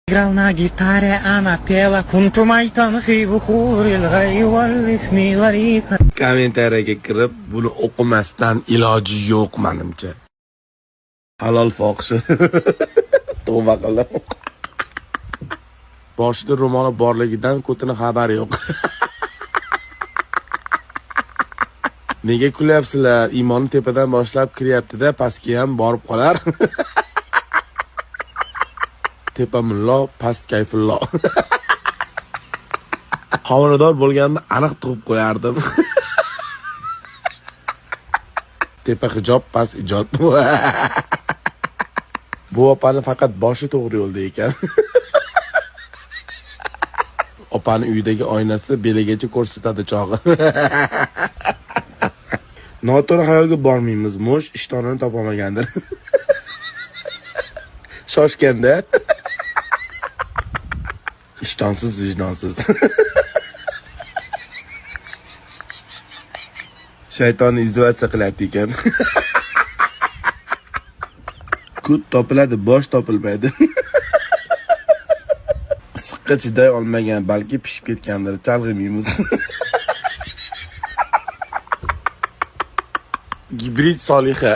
Играл на гитаре, она пела "Кунту майтан Kommentariyaga kirib, buni o'qimasdan iloji yo'q menimcha. Halol fohisha. Tavba qildim. Boshida ro'moli borligidan ko'tini xabari yo'q. Nega kulyapsizlar? Iymoni tepadan boshlab kiryapti-da, pastga ham borib qolar. Tepa mullo, past kayfullo. Homilador bo'lganimda aniq tug'ib qo'yardim. Tepa hijob, past ijod. Bu opani faqat boshi to'g'ri yo'lda ekan. Opani uyidagi oynasi beligacha ko'rsatadi chog'i. Noto'g'ri xayolga bormaymiz. Mush ishtonini topolmagandir. Shoshganda. Ishtonsiz, vijdonsiz. Shaytonni izdivatsiya qilyapti ekan. Ko'p topiladi, bosh topilmaydi. Issiqqa chiday olmagan, balki pishib ketgandir, chalg'imaymiz. Gibrid Soliha.